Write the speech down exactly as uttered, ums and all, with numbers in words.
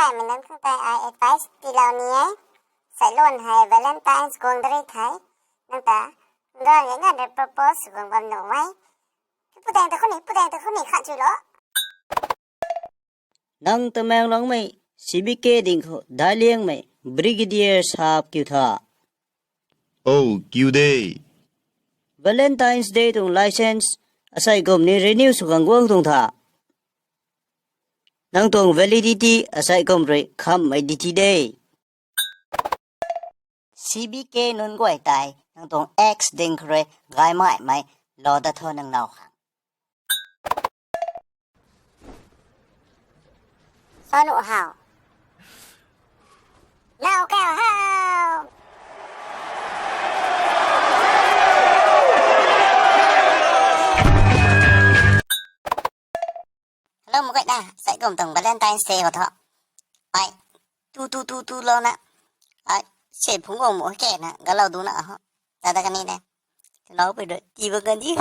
Ai mei nunc khang tei ai advice tiilou ni e. Sai luan hei Valentine's guang dari the. Nang ta nrang e nganv rui propose guang bam nuh e. Putang ta khou ni, putang ta khou ni khan chu lo. Nang Tamenglongmei C B K ding khou daic liangmei Brigadier sap kiu tha. Oh, kiu de. Valentine's Day tuang license asei kum ni renew sw khang guang tuang tha. Nang tuang validity asei kum rui khammei di thi de. C B K nunc guay tei nang tuang ex ding khou rui gaymei mei lou dat tho nang naw khang. Sa nuh how. Naw kau how. Hello, mukay na, sai kum tuang Valentine's Day khou tho. Ai, tu tu tu tu lou na. Ai, se phungc guang mu ke na, galou du na ho. Tata kani de. Lou pui rui, tii bam kan di.